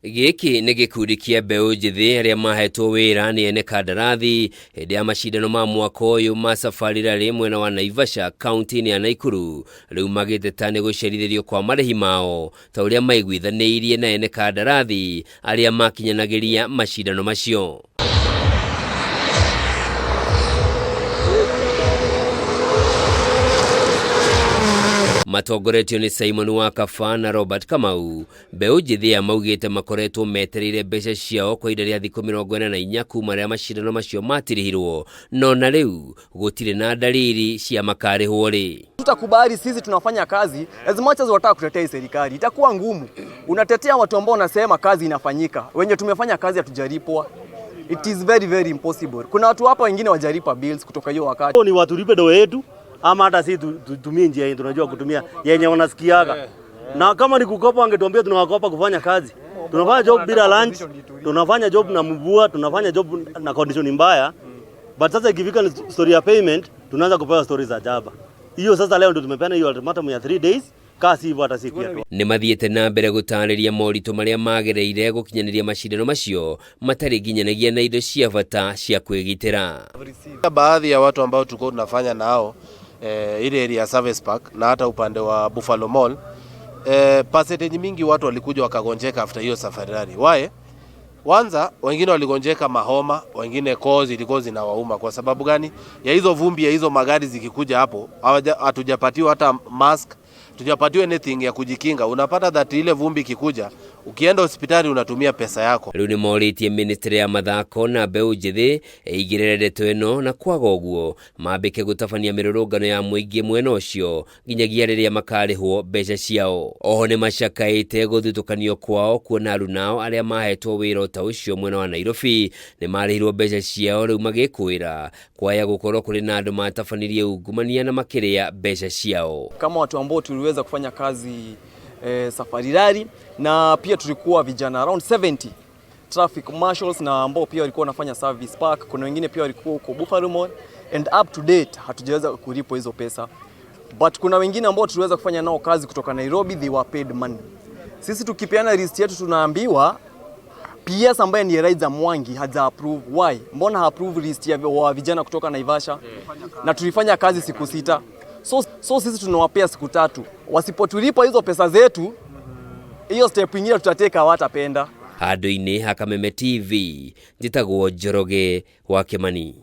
Gĩkĩ nĩ gĩkundi kĩa mbeũ njĩthĩ arĩa mahetwo wĩra nĩ ene kandarathi hĩndĩ ya macindano ma mwaka ũyũ ma Safari Rally mwena wa Naivasha, kaunti-inĩ ya Naikuru. Rĩu magĩteta nĩ gũcerithĩrio kwa marĩhi mao ta ũrĩa maiguithanĩirie na ene kandarathi arĩa makinyanagĩria macindano macio. Matongoretio nĩ Simon Wakaba na Robert Kamau, mbeũ njĩthĩ aya maugĩte makoretwo metereire mbeca ciao kwa ihinda rĩa thikũ 44 kuma rĩrĩa macindano macio matirihirwo, no na rĩu gũtirĩ na dalili cia makarĩhwo rĩ. Tutakubali sisi tunafanya kazi as much as wataka kutetea hii serikali, itakuwa ngumu. Unatetea watu ambao wanasema kazi inafanyika, wenye tumefanya kazi hatujalipwa. It is very very impossible. Kuna watu hapa wengine wajalipa bills kutoka hiyo wakati. Ni watu lipe do yetu ama hata sisi tutumie njia hii tunajua kutumia yenye wanasikiaga. Na kama ni kukopa wangetuambia tunawakopa kufanya kazi. Tunafanya job bila lunch, tunafanya job na mvua, tunafanya job na condition mbaya. But sasa ikifika ni story ya payment, tunaanza kupewa stories za jaba. Hiyo sasa leo ndio tumepeana hiyo ultimatum ya 3 days, kasi hivyo hata siku ya Nĩ mathiĩte na mbere gũtarĩria moritũ marĩa magereire gũkinyanĩria macindano macio matarĩ nginyanagia na indo cia bata cia kwĩgitĩra. Baadhi ya watu ambao tulikuwa tunafanya nao ile area ya Service Park na hata upande wa Buffalo Mall, percentage mingi watu walikuja wakagonjeka after hiyo Safari Rally. Why? Kwanza wengine waligonjeka mahoma, wengine koo zilikuwa zinawauma. Kwa sababu gani? Ya hizo vumbi ya hizo magari zikikuja hapo, hatujapatiwa hata mask, hatujapatiwa anything ya kujikinga. Unapata that ile vumbi ikikuja, ukienda hospitali unatumia pesa yako. Rĩu nĩ morĩtie ministry ya mathako na mbeũ njĩthĩ ĩigĩrĩre ndeto ĩno na kwaga ũguo mambĩke gũtabania mĩrũrũngano ya mũingĩ mwena ũcio nginyagia rĩrĩa makarĩhwo mbeca ciao. Oho nĩ macakaĩte gũthutũkanio kwao kuona arunao arĩa mahetwo wĩra ta ũcio mwena wa Nairobi nĩ marĩhirwo mbeca ciao rĩu magĩkwĩra kwaya gũkorwo kũrĩ na andũ matabanirie ungumania na makĩrĩa mbeca ciao. Kama watu ambao tuliweza kufanya kazi Safari Rally na pia tulikuwa vijana around 70 traffic marshals na ambao pia walikuwa wanafanya service park. Kuna wengine pia walikuwa huko Buffalo Mall and up to date hatujaweza kulipwa hizo pesa, but kuna wengine ambao tuliweza kufanya nao kazi kutoka Nairobi, they were paid money. Sisi tukipeana list yetu tunaambiwa PS ambaye ni Elijah Mwangi haja approve. Why? Mbona approve list ya wa vijana kutoka Naivasha? Na tulifanya kazi siku 6. So sisi tunawapea siku 3. Wasipotulipa hizo pesa zetu, hiyo step nyingine tutateka, hawatapenda. Handũ-inĩ ha Kameme TV, njĩtagwo Njoroge wa Kimani.